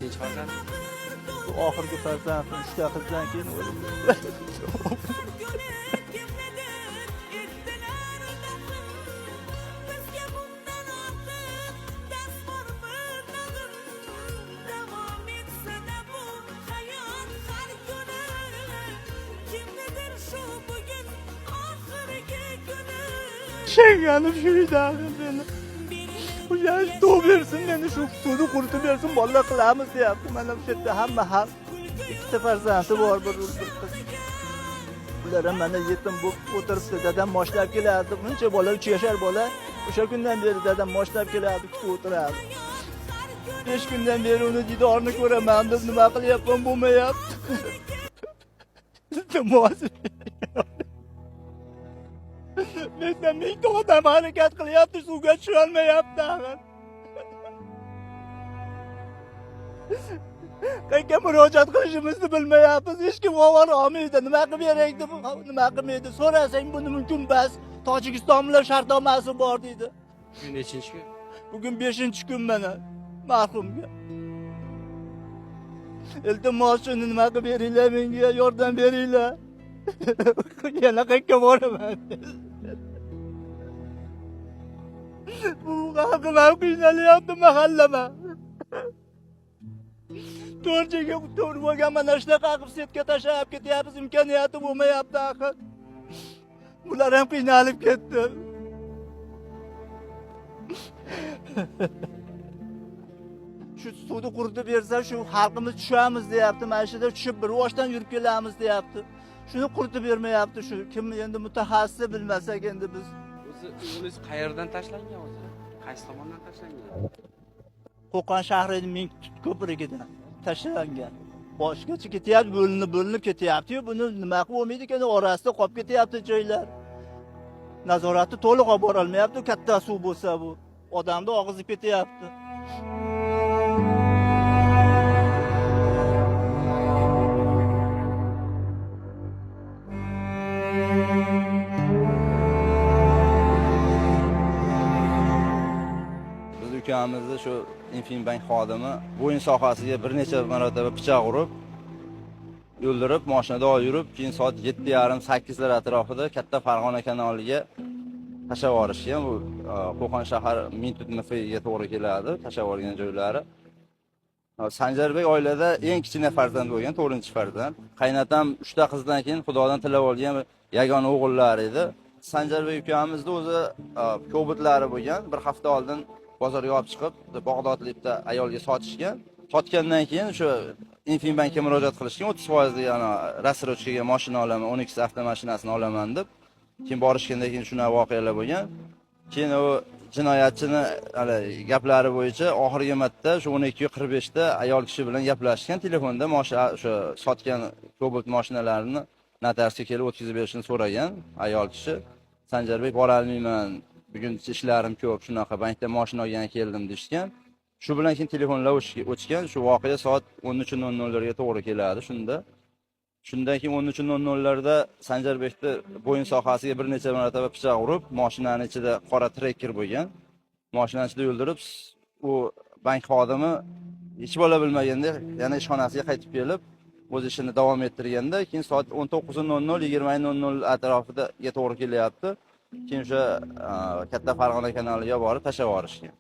Nechinchi farzand? Bu oxirgi farzandim, uchta qizdan keyin o'ldi. Ishonganim shu edi axir meni. O'sha suv bersin meni, shu suvni quritib bersin, bolalar qilamiz deyapti. Mana bu yerda hamma ham ikkita farzandi bor, bir o'g'il, bir qiz. Ular ham mana yetim bo'lib o'tiribdi. Dadam moshlab kelardi. Buncha bola, 3 yashar bola. O'sha kundan beri dadam moshlab kelardi, kutib o'tirardi. 5 kundan beri uni didorini ko'raman deb nima qilyapman, bo'lmayapti. Iltimos. Mendan mingta odam harakat qilyapti, suvga tusholmayapti axir. Qayerga murojaat qilishimizni bilmayapmiz. Hech kim ovora olmaydi. Nima qilib berak deb, nima qilmaydi. So'rasang buni mumkin emas. Tojikiston bilan shartnomasi bor deydi. Bugun nechinchi kun? Bugun 5-kun mana marhumga. Iltimos, shuni nima qilib beringlar menga, yordam beringlar. Yana qayerga boraman? Bu xalqim ham qiynalyapti, mahallama. To'rchaga to'rt bo'lgan mana shunaqa qilib setka tashlab ketyapmiz, imkoniyati bo'lmayapti axir. Bular ham qiynalib ketdi. Shu suvni quritib bersa, shu xalqimiz tushamiz deyapti. Mana shu yerda tushib bir voshdan yurib kelamiz deyapti. Shuni quritib bermayapti shu. Kim endi mutaxassisi bilmasak endi biz. O'zi o'g'lingiz qayerdan tashlangan o'zi? Qaysi tomondan tashlangan? Qo'qon shahrining Mingtut ko'prigidan tashlangan. Boshqacha ketyapti, bo'linib-bo'linib ketyapti-yu, buni nima qilib bo'lmaydi ekan, orasida qolib ketyapti joylar. Nazorati to'liq olib borolmayapti, katta suv bo'lsa bu. Odamni og'izib ketyapti. Biz ukamizni shu Infinbank xodimi bo'yin sohasiga bir necha marotaba pichoq urib, o'ldirib, mashinada olib yurib, keyin soat 7:30 8lar atrofida Katta Farg'ona kanaliga tashlab yuborishgan. Bu Qo'qon shahar Mintut MFga to'g'ri keladi, tashlab yuborgan joylari. Sanjarbek oilada eng kichkina farzand bo'lgan, 4-farzand. Qaynatam 3 ta qizdan keyin Xudodan tilab olgan yagona o'g'illari edi. Sanjarbek ukamizni o'zi kobutlari bo'lgan. Bir hafta oldin bozorga olib chiqib, Bag'dodlik bitta ayolga sotishgan. Sotgandan keyin o'sha Infinbankka murojaat qilishgan, 30% ana рассрочкаga mashina olaman, 12 avtomashinasini olaman deb. Keyin borishgandan keyin shunaqa voqealar bo'lgan. Keyin u jinoyatchini hali gaplari bo'yicha oxirgi marta shu 12:45 da ayol kishi bilan gaplashgan telefonda, o'sha sotgan Cobalt mashinalarini notariusga kelib o'tkazib berishini so'ragan ayol kishi. Sanjarbek borolmayman, bugun ishlarim ko'p, shunaqa bankda mashina olgani keldim deyishgan. Shu bilan keyin telefonlar o'chgan. Shu voqea soat 13:00 larga to'g'ri keladi shunda. Shundan keyin 13:00larda Sanjarbekni bo'yin sohasiga bir necha marotaba pichoq urib, mashinani ichida qora trekker bo'lgan. Mashinani ichida o'ldirib, u bank xodimi hech bola bilmaganda yana ishxonasiga qaytib kelib, o'z ishini davom ettirganda, keyin soat 19:00 20:00 atrofiga to'g'ri kelyapti. Keyin o'sha Katta Farg'ona kanaliga borib tashlab yuborishgan.